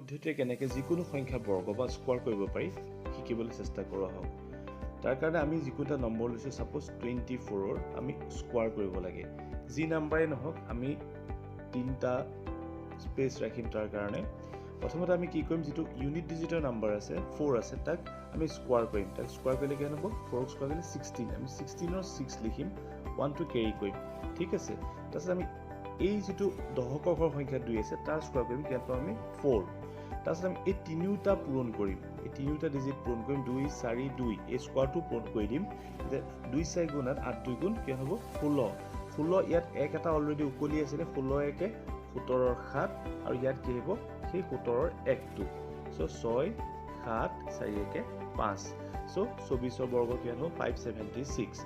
পদ্ধতিৰে কেনেকৈ যিকোনো সংখ্যা বৰ্গ বা স্কোৱাৰ কৰিব পাৰি শিকিবলৈ চেষ্টা কৰোঁ আহক। তাৰ কাৰণে আমি যিকোনো এটা নম্বৰ লৈছোঁ, ছাপ'জ 24ৰ আমি স্কোৱাৰ কৰিব লাগে। যি নাম্বাৰেই নহওক আমি তিনিটা স্পেচ ৰাখিম। তাৰ কাৰণে প্ৰথমতে আমি কি কৰিম, যিটো ইউনিট ডিজিটৰ নাম্বাৰ আছে 4 আছে, তাক আমি স্কোৱাৰ কৰিম। তাক স্কোৱাৰ কৰিলে কিমান হ'ব, 4ক স্কোৱাৰ কৰিলে 16। আমি 16ৰ 6 লিখিম, 1টো কেৰি কৰিম, ঠিক আছে। তাৰপিছত আমি এই যিটো দশকৰ ঘৰ সংখ্যা 2 আছে তাৰ স্কোৱাৰ কৰিম, কিমান পাম আমি 4। তাৰপিছত আমি এই তিনিওটা পূৰণ কৰিম, এই তিনিওটা ডিজিট পূৰণ কৰিম, 2 4 2, এই স্কোৱাৰটো পূৰণ কৰি দিম। এতিয়া 2 4 গুণ 8, 8 2 গুণ কিমান হ'ব 16। 16 ইয়াত এক এটা অলৰেডি উকলি আছিলে, 16 একে 17ৰ 7, আৰু ইয়াত কি আহিব সেই 17ৰ 1টো। চ' 6 7 4 একে 5। চ' 24ৰ বৰ্গ কিমান হ'ব 576।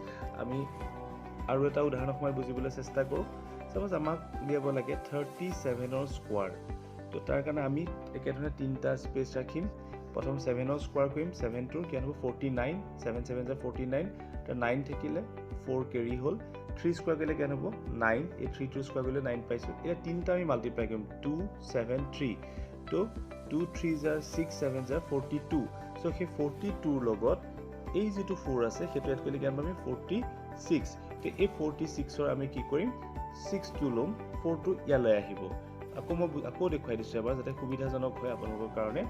আমি আৰু এটা উদাহৰণ সময় বুজিবলৈ চেষ্টা কৰোঁ। চাপ'জ আমাক উলিয়াব লাগে 37ৰ স্কোৱাৰ। তো তাৰ কাৰণে আমি একেধৰণে তিনিটা স্পেচ ৰাখিম। প্ৰথম 7ৰ স্কোৱাৰ কৰিম, 7টোৰ কিমান হ'ব 49, 7 7 জাৰ 49, তো 9 থাকিলে 4 কেৰি হ'ল। 3 স্কোৱাৰ কৰিলে কিমান হ'ব 9, এই 3টো স্কোৱাৰ কৰিলে 9 পাইছোঁ। এতিয়া তিনিটা আমি মাল্টিপ্লাই কৰিম, 2 7 3, তো 2 3 জাৰ 6 7 জাৰ 42। চ' সেই 42ৰ লগত এই যিটো 4 আছে সেইটো এড কৰিলে কিমান পাম আমি 46। তো এই 46ৰ আমি কি কৰিম, 6টো ল'ম, 4টো ইয়ালৈ আহিব। আকৌ মই আকৌ দেখুৱাই দিছোঁ এবাৰ যাতে সুবিধাজনক হয় আপোনালোকৰ কাৰণে।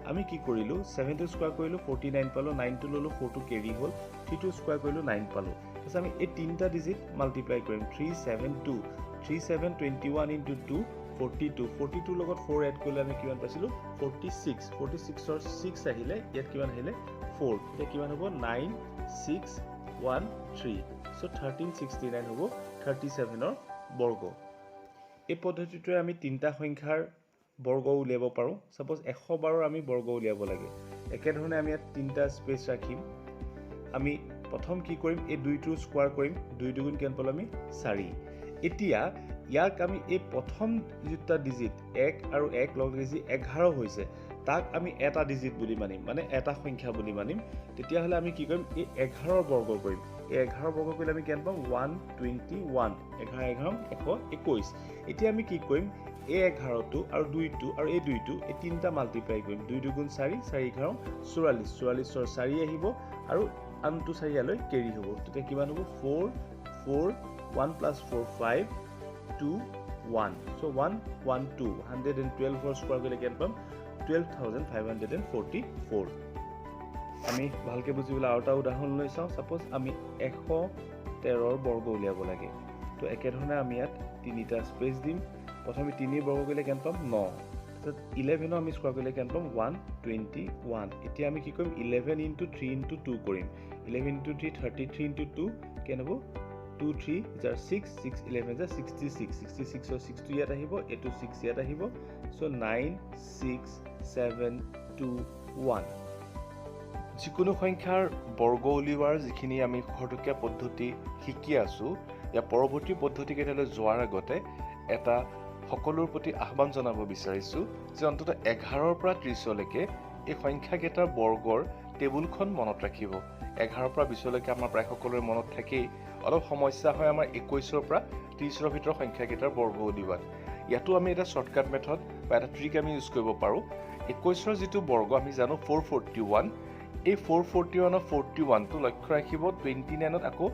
আমি কি কৰিলোঁ, 7টো স্কোৱাৰ কৰিলোঁ 49 পালোঁ, 9টো ল'লোঁ 4টো কেৰি হ'ল, 3টো স্কোৱাৰ কৰিলোঁ 9 পালোঁ। তাৰপিছত আমি এই তিনিটা ডিজিট মাল্টিপ্লাই কৰিম, 3 7 2, 3 7 21 ইনটু 2 42, 42ৰ লগত 4 এড কৰিলে আমি কিমান পাইছিলোঁ 46, 46ৰ 6 আহিলে ইয়াত কিমান আহিলে 4, এতিয়া কিমান হ'ব 9 6 1 3। চ' 1369 হ'ব 37ৰ বৰ্গ। এই পদ্ধতিটোৰে আমি তিনিটা সংখ্যাৰ বৰ্গ উলিয়াব পাৰোঁ। ছাপ'জ 112ৰ আমি বৰ্গ উলিয়াব লাগে, একেধৰণে আমি ইয়াত তিনিটা স্পেচ ৰাখিম। আমি প্ৰথম কি কৰিম, এই 2টোৰ স্কোৱাৰ কৰিম, 2 দুগুণ কিমান পালোঁ আমি 4। এতিয়া ইয়াক আমি এই প্ৰথম দুটা ডিজিট 1 আৰু 1 লগ লাগি যি 11 হৈছে তাক আমি এটা ডিজিট বুলি মানিম, মানে এটা সংখ্যা বুলি মানিম। তেতিয়াহ'লে আমি কি কৰিম, এই 11ৰ বৰ্গ কৰিম। এই 11 বৰ্গ কৰিলে আমি কিমান পাম 121, 11 11 121। এতিয়া আমি কি কৰিম, এই 11টো আৰু 2টো আৰু এই 2টো, এই তিনিটা মাল্টিপ্লাই কৰিম। 2 দুগুণ 4, 4 11 44, 44ৰ 4 আহিব আৰু আনটো 4 ইয়ালৈ কেৰি হ'ব। তেতিয়া কিমান হ'ব 4 4 1 প্লাছ 4 5 2 1, চ' 1 1 2, 112ৰ স্কোৱাৰ কৰিলে কিমান পাম 12,544। আমি ভালকৈ বুজিবলৈ আৰু এটা উদাহৰণ লৈ চাওঁ। ছাপ'জ আমি 113ৰ বৰ্গ উলিয়াব লাগে। তো একেধৰণে আমি ইয়াত তিনিটা স্পেচ দিম। প্ৰথমে 3 বৰ্গ কৰিলে কিমান পাম 9, তাৰপিছত 11 আমি স্কোৱাৰ কৰিলে কিমান পাম 121। এতিয়া আমি কি কৰিম, 11 ইনটু 3 ইনটু 2 কৰিম। 11 ইনটু 3 33 ইনটু 2 কিমান হ'ব 2 3 জাৰ 6, 6 11 জাৰ 66, 66ৰ 6টো ইয়াত আহিব, এইটো 6 ইয়াত আহিব। চ' 9 6 7 2 1। যিকোনো সংখ্যাৰ বৰ্গ উলিওৱাৰ যিখিনি আমি খৰতকীয়া পদ্ধতি শিকি আছোঁ, ইয়াৰ পৰৱৰ্তী পদ্ধতিকেইটালৈ যোৱাৰ আগতে এটা সকলোৰ প্ৰতি আহ্বান জনাব বিচাৰিছোঁ যে অন্ততঃ 11ৰ পৰা 30লৈকে এই সংখ্যাকেইটাৰ বৰ্গৰ টেবুলখন মনত ৰাখিব। 11ৰ পৰা 20লৈকে আমাৰ প্ৰায় সকলোৰে মনত থাকেই, অলপ সমস্যা হয় আমাৰ 21ৰ পৰা 30ৰ ভিতৰৰ সংখ্যাকেইটাৰ বৰ্গ উলিওৱাত। ইয়াতো আমি এটা শ্বৰ্টকাট মেথড বা এটা ট্ৰিক আমি ইউজ কৰিব পাৰোঁ। 21ৰ যিটো বৰ্গ আমি জানো 441, এই 441ৰ 41টো লক্ষ্য ৰাখিব 29ত আকৌ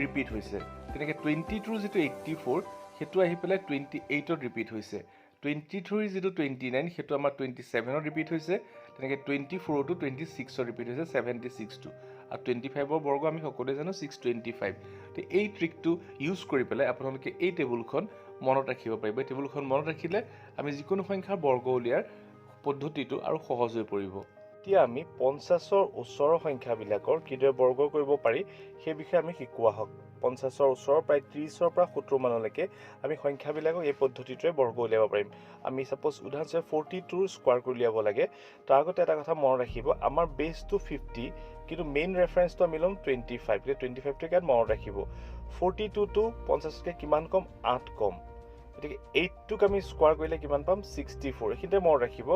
ৰিপিট হৈছে। তেনেকৈ 22ৰ যিটো 84 সেইটো আহি পেলাই 28ত ৰিপিট হৈছে। 23ৰ যিটো 29 সেইটো আমাৰ 27ত ৰিপিট হৈছে। তেনেকৈ 24তো 26ত ৰিপিট হৈছে, 76টো। আৰু 25ৰ বৰ্গ আমি সকলোৱে জানো 625। তো এই ট্ৰিকটো ইউজ কৰি পেলাই আপোনালোকে এই টেবুলখন মনত ৰাখিব পাৰিব। এই টেবুলখন মনত ৰাখিলে আমি যিকোনো সংখ্যাৰ বৰ্গ উলিয়াৰ পদ্ধতিটো আৰু সহজ হৈ পৰিব। এতিয়া আমি 50ৰ ওচৰৰ সংখ্যাবিলাকৰ কিদৰে বৰ্গ কৰিব পাৰি সেই বিষয়ে আমি শিকোৱা হওক। 50ৰ ওচৰৰ প্ৰায় 30ৰ পৰা 70 মানলৈকে আমি সংখ্যাবিলাকক এই পদ্ধতিটোৰে বৰ্গ উলিয়াব পাৰিম। আমি ছাপ'জ উদাহৰণস্বৰূপে 42ৰ স্কোৱাৰ কৰি উলিয়াব লাগে। তাৰ আগতে এটা কথা মনত ৰাখিব, আমাৰ বেছটো 50, কিন্তু মেইন ৰেফাৰেঞ্চটো আমি ল'ম 25। গতিকে 25টো ইয়াত মনত ৰাখিব। 42টো 50তকৈ কিমান কম, 8 কম। গতিকে 8টোক আমি স্কোৱাৰ কৰিলে কিমান পাম 64। এইখিনিতে মনত ৰাখিব,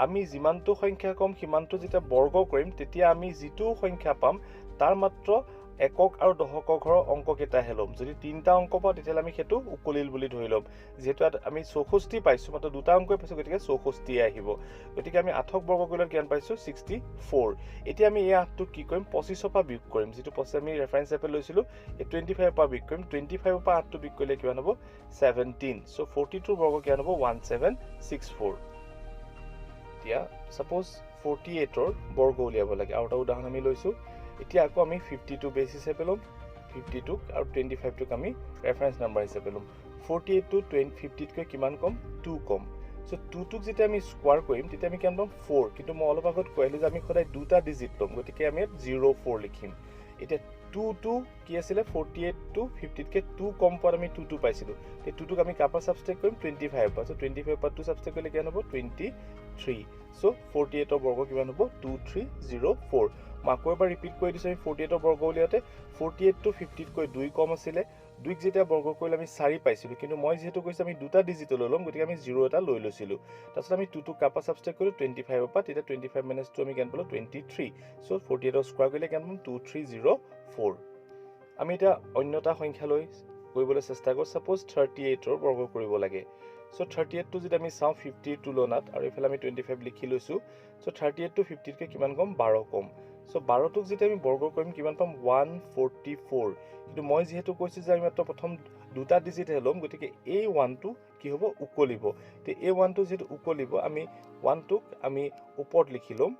আমি যিমানটো সংখ্যা কম সিমানটো যেতিয়া বৰ্গ কৰিম তেতিয়া আমি যিটো সংখ্যা পাম তাৰ মাত্ৰ একক আৰু দশকৰ ঘৰৰ অংককেইটাহে ল'ম। যদি তিনিটা অংক পাওঁ তেতিয়াহ'লে আমি সেইটো উকলিল বুলি ধৰি ল'ম। যিহেতু ইয়াত আমি 64 পাইছোঁ, মাত্ৰ দুটা অংকই পাইছোঁ, গতিকে 64 আহিব। গতিকে আমি 8ক বৰ্গ কৰিলে কিমান পাইছোঁ? 64। এতিয়া আমি এই 8টোক কি কৰিম? 25ৰ পৰা বিয়োগ কৰিম। যিটো 25 আমি ৰেফাৰেঞ্চ হিচাপে লৈছিলোঁ, এই 25ৰ পৰা বিয়োগ কৰিম। 25ৰ পৰা 8টো বিয়োগ কৰিলে কিমান হ'ব? 17। চ' 42ৰ বৰ্গ কিমান হ'ব? 1764। এতিয়া ছাপ'জ 48ৰ বৰ্গ উলিয়াব লাগে, আৰু এটা উদাহৰণ আমি লৈছোঁ। এতিয়া আকৌ আমি 52 বেছ হিচাপে ল'ম, 52ক আৰু 25টোক আমি ৰেফাৰেঞ্চ নাম্বাৰ হিচাপে ল'ম। 48টো 50তকৈ কিমান কম? 2 কম। চ' 2টোক যেতিয়া আমি স্কোৱাৰ কৰিম তেতিয়া আমি কিমান পাম? 4। কিন্তু মই অলপ আগত কৈ আহিলোঁ যে আমি সদায় দুটা ডিজিট ল'ম, গতিকে আমি ইয়াত 0 4 লিখিম। এতিয়া 2টো কি আছিলে? 48টো 50তকৈ 2 কম পোৱাত আমি 2টো পাইছিলোঁ। এতিয়া 2টোক আমি কাৰ পৰা ছাবষ্ট্ৰেক্ট কৰিম? 25ৰ পৰা। চ' 25ৰ পৰা 2 ছাবষ্ট্ৰেক্ট কৰিলে কিমান হ'ব? 23। চ' 48ৰ বৰ্গ কিমান হ'ব? 2304। মই আকৌ এবাৰ ৰিপিট কৰি দিছোঁ, আমি 48ৰ বৰ্গ উলিয়াওঁতে 48টো 50তকৈ 2 কম আছিলে। 2ক যেতিয়া বৰ্গ কৰিলে আমি 4 পাইছিলোঁ, কিন্তু মই যিহেতু কৈছোঁ আমি দুটা ডিজিট লৈ ল'ম, গতিকে আমি 0 এটা লৈ লৈছিলোঁ। তাৰপিছত আমি 2টোক কাৰ পৰা ছাবষ্ট্ৰেক্ট কৰিলোঁ? 25ৰ পৰা। তেতিয়া 25 মাইনাছ 2 আমি কিমান পালোঁ? 23। চ' 48ৰ স্কোৱাৰ কৰিলে কিমান পাম? 2304। আমি এতিয়া অন্য এটা সংখ্যা লৈ কৰিবলৈ চেষ্টা কৰোঁ। ছাপ'জ 38ৰ বৰ্গ কৰিব লাগে। চ' 38টো যদি আমি চাওঁ 50ৰ তুলনাত, আৰু এইফালে আমি 25 লিখি লৈছোঁ। চ' 38টো 50তকৈ কিমান কম? 12 কম। চ' 12টোক যেতিয়া আমি বৰ্গ কৰিম কিমান পাম? 144। কিন্তু মই যিহেতু কৈছোঁ যে আমি মাত্ৰ প্ৰথম দুটা ডিজিটহে ল'ম, গতিকে এই 1টো কি হ'ব? উকলিব। এতিয়া এই 1টো যিহেতু উকলিব, আমি 1টোক আমি ওপৰত লিখি ল'ম।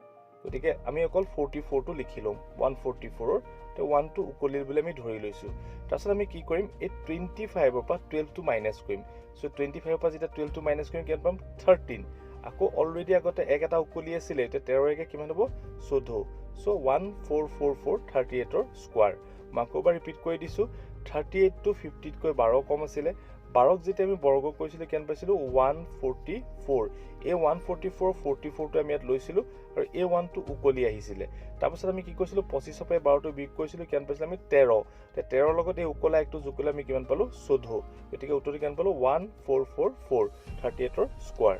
গতিকে আমি অকল 44টো লিখি ল'ম, 144ৰ। তো 1টো উকলিল বুলি আমি ধৰি লৈছোঁ। তাৰপিছত আমি কি কৰিম? এই 25ৰ পৰা 12টো মাইনাছ কৰিম। চ' 25ৰ পৰা যেতিয়া 12টো মাইনাছ কৰিম কিমান পাম? 13। আকৌ অলৰেডি আগতে এক এটা উকলি আছিলে, এতিয়া 13 একে কিমান হ'ব? 14। চ' 1444 38ৰ স্কোৱাৰ। মই আকৌ এবাৰ ৰিপিট কৰি দিছোঁ, 38টো 50তকৈ 12 কম আছিলে। 12ক যেতিয়া আমি বৰ্গ কৰিছিলোঁ কিমান পাইছিলোঁ? 144। এই 144 44টো আমি ইয়াত লৈছিলোঁ আৰু এই 1টো উকলি আহিছিলে। তাৰপাছত আমি কি কৰিছিলোঁ? 25ৰ পৰা 12টো বিয়োগ কৰিছিলোঁ, কিমান পাইছিলোঁ আমি? 13। 13ৰ লগত এই উকলা একটো যোগ কৰিলে আমি কিমান পালোঁ? 14। গতিকে উত্তৰটো কিমান পালোঁ? 1444 38ৰ স্কোৱাৰ।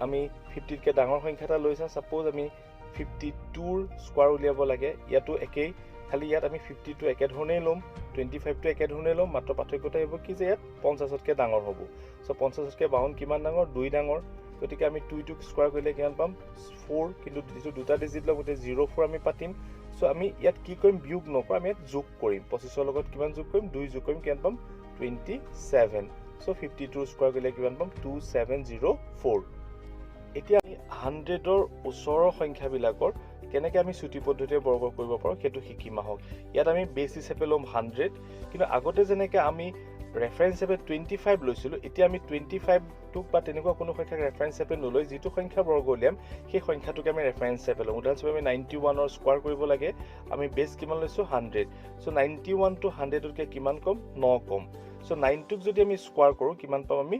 আমি 50তকৈ ডাঙৰ সংখ্যা এটা লৈ চাওঁ। ছাপ'জ আমি 52ৰ স্কোৱাৰ উলিয়াব লাগে। ইয়াতো একেই, খালি ইয়াত আমি 52 একেধৰণেই ল'ম, 25টো একেধৰণেই ল'ম, মাত্ৰ পাৰ্থক্যটো আহিব কি যে ইয়াত 50তকৈ ডাঙৰ হ'ব। চ' 50তকৈ বাউন কিমান ডাঙৰ? 2 ডাঙৰ। গতিকে আমি 2টোক স্কোৱাৰ কৰিলে কিমান পাম? 4। কিন্তু যিটো দুটা ডিজিট ল'ম, গতিকে 0 4 আমি পাতিম। চ' আমি ইয়াত কি কৰিম? বিয়োগ নকৰোঁ, আমি ইয়াত যোগ কৰিম। 25ৰ লগত কিমান যোগ কৰিম? 2 যোগ কৰিম, কিমান পাম? 27। চ' 52ৰ স্কোৱাৰ কৰিলে কিমান পাম? 2704। এতিয়া আমি 100ৰ ওচৰৰ সংখ্যাবিলাকৰ কেনেকৈ আমি চুটি পদ্ধতিৰে বৰ্গ কৰিব পাৰোঁ সেইটো শিকিম আহক। ইয়াত আমি বেছ হিচাপে ল'ম 100, কিন্তু আগতে যেনেকৈ আমি ৰেফাৰেঞ্চ হিচাপে 25 লৈছিলোঁ, এতিয়া আমি 25টোক বা তেনেকুৱা কোনো সংখ্যাক ৰেফাৰেঞ্চ হিচাপে নলৈ যিটো সংখ্যা বৰ্গ উলিয়াম সেই সংখ্যাটোকে আমি ৰেফাৰেঞ্চ হিচাপে ল'ম। উদাহৰণস্বৰূপে আমি 91ৰ স্কোৱাৰ কৰিব লাগে, আমি বেছ কিমান লৈছোঁ? 100। চ' 91টো 100তকৈ কিমান কম? 9 কম। চ' 9টোক যদি আমি স্কোৱাৰ কৰোঁ কিমান পাম আমি?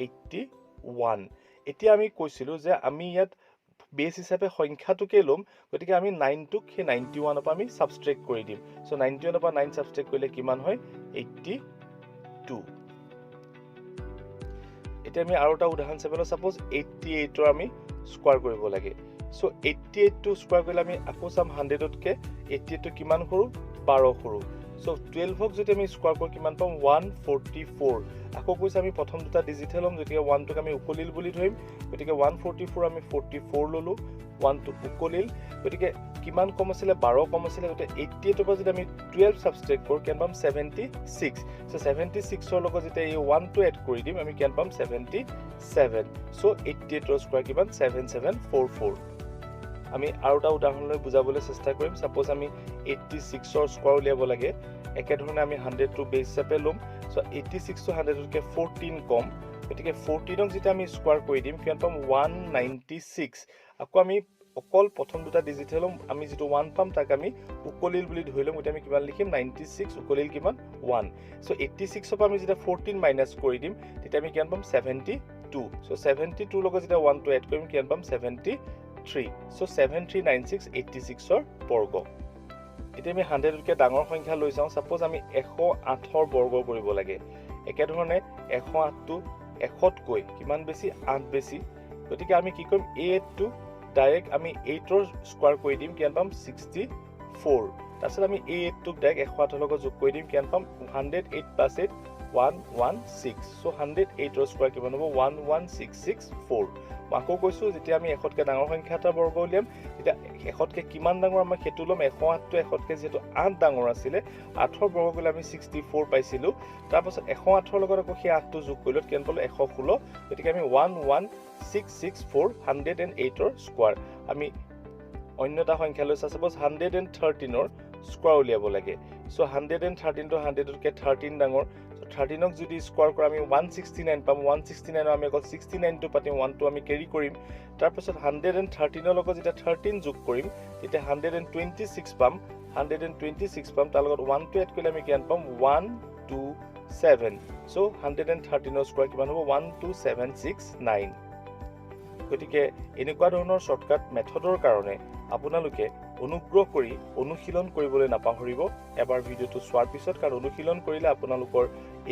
81। এতিয়া আমি কৈছিলোঁ যে আমি ইয়াত বেছ হিচাপে সংখ্যাটোকে ল'ম, গতিকে আমি 9টোক সেই 91ৰ পৰা আমি ছাবষ্ট্ৰেক্ট কৰি দিম। চ' 91ৰ পৰা 9 ছাবষ্ট্ৰেক্ট কৰিলে কিমান হয়? 82। এতিয়া আমি আৰু এটা উদাহৰণ হিচাপে লওঁ। ছাপ'জ 88ৰ আমি স্কোৱাৰ কৰিব লাগে। চ' 88টো স্কোৱাৰ কৰিলে আমি আকৌ চাম 100তকৈ 88টো কিমান সৰু? 12 সৰু। চ' 12ক যদি আমি স্কোৱাৰ কৰোঁ কিমান পাম? 144। আকৌ কৈছোঁ আমি প্ৰথম দুটা ডিজিটহে ল'ম, গতিকে 1টোক আমি উকলিল বুলি ধৰিম। গতিকে 144 আমি 44 ল'লোঁ, 1টো উকলিল। গতিকে কিমান কম আছিলে? 12 কম আছিলে। গতিকে 88ৰ পৰা যদি আমি 12 ছাবষ্ট্ৰেক্ট কৰোঁ কিমান পাম? 76। চ' 76ৰ লগত যেতিয়া এই 1টো এড কৰি দিম আমি কিমান পাম? 77। চ' 88ৰ স্কোৱাৰ কিমান? 7744। আমি আৰু এটা উদাহৰণ লৈ বুজাবলৈ চেষ্টা কৰিম। ছাপ'জ আমি 86ৰ স্কোৱাৰ উলিয়াব লাগে। একেধৰণে আমি 100টো বেছ হিচাপে ল'ম। চ' 86টো 100তকৈ 14 কম, গতিকে 14ক যেতিয়া আমি স্কোৱাৰ কৰি দিম কিমান পাম? 196। আকৌ আমি অকল প্ৰথম দুটা ডিজিটহে ল'ম, আমি যিটো 1 পাম তাক আমি উকলিল বুলি ধৰি ল'ম। গতিকে আমি কিমান লিখিম? 96 উকলিল কিমান? 1। চ' 86ৰ পৰা আমি যেতিয়া 14 মাইনাছ কৰি দিম তেতিয়া আমি কিমান পাম? 72। চ' 72ৰ লগত যেতিয়া 1টো এড কৰিম কিমান পাম? 73। চ' 7396 86ৰ বৰ্গ। এতিয়া আমি 100তকৈ ডাঙৰ সংখ্যা লৈ চাওঁ। ছাপ'জ আমি 108ৰ বৰ্গ কৰিব লাগে। একেধৰণে 108টো 100তকৈ কিমান বেছি? 8 বেছি। গতিকে আমি কি কৰিম? এই 8টো ডাইৰেক্ট আমি 8ৰ স্কোৱাৰ কৰি দিম, কিমান পাম? 64। 4। তাৰপিছত আমি এই 8টোক ডাইৰেক্ট 108ৰ লগত যোগ কৰি দিম, কিমান পাম? 108 প্লাছ 8 116। চ' 108ৰ স্কোৱাৰ কিমান হ'ব? 11664। মই আকৌ কৈছোঁ, যেতিয়া আমি 100তকৈ ডাঙৰ সংখ্যা এটা বৰ্গ উলিয়াম, তেতিয়া 100তকৈ কিমান ডাঙৰ আমাৰ সেইটো ল'ম। 108টো 100তকৈ যিহেতু 8 ডাঙৰ আছিলে, 8ৰ বৰ্গ কৰিলে আমি 64 পাইছিলোঁ। তাৰপাছত 108ৰ লগত আকৌ সেই 8টো যোগ কৰিলোঁ, কিমান পালোঁ? 116। গতিকে আমি 11664 108ৰ স্কোৱাৰ। আমি অন্য এটা সংখ্যা লৈছোঁ, ছাপ'জ 113ৰ স্কোৱাৰ উলিয়াব লাগে। চ' 113টো 100তকৈ 13 ডাঙৰ। চ' 13ক যদি স্কোৱাৰ কৰা আমি 169 পাম। 169ৰ আমি অকল 69টো পাতিম, 1টো আমি কেৰি কৰিম। তাৰপাছত 113ৰ লগত যেতিয়া 13 যোগ কৰিম, তেতিয়া 126 পাম। 126 পাম, তাৰ লগত 1টো এড কৰিলে আমি কিমান পাম? 127। চ' 113ৰ স্কোৱাৰ কিমান হ'ব? 12769। গতিকে এনেকুৱা ধৰণৰ শ্বৰ্টকাট মেথডৰ কাৰণে আপোনালোকে অনুগ্ৰহ কৰি অনুশীলন কৰিবলৈ নাপাহৰিব এবাৰ ভিডিঅ'টো চোৱাৰ পিছত, কাৰণ অনুশীলন কৰিলে আপোনালোকৰ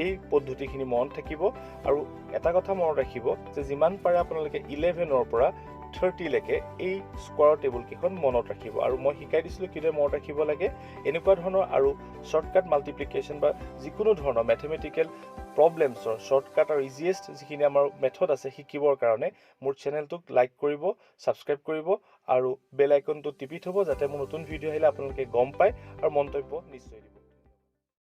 এই পদ্ধতিখিনি মনত থাকিব। আৰু এটা কথা মনত ৰাখিব যে যিমান পাৰে আপোনালোকে 11ৰ পৰা 30লৈকে এই স্কোৱাৰৰ টেবুলকেইখন মনত ৰাখিব। আৰু মই শিকাই দিছিলোঁ কিদৰে মনত ৰাখিব লাগে। এনেকুৱা ধৰণৰ আৰু শ্বৰ্টকাট মাল্টিপ্লিকেশ্যন বা যিকোনো ধৰণৰ মেথমেটিকেল প্ৰব্লেমছৰ শ্বৰ্টকাট আৰু ইজিয়েষ্ট যিখিনি আমাৰ মেথড আছে শিকিবৰ কাৰণে মোৰ চেনেলটোক লাইক কৰিব, ছাবস্ক্ৰাইব কৰিব আৰু বেল আইকনটো টিপি থ'ব, যাতে মোৰ নতুন ভিডিঅ' আহিলে আপোনালোকে গম পায় আৰু মন্তব্য নিশ্চয় দিব।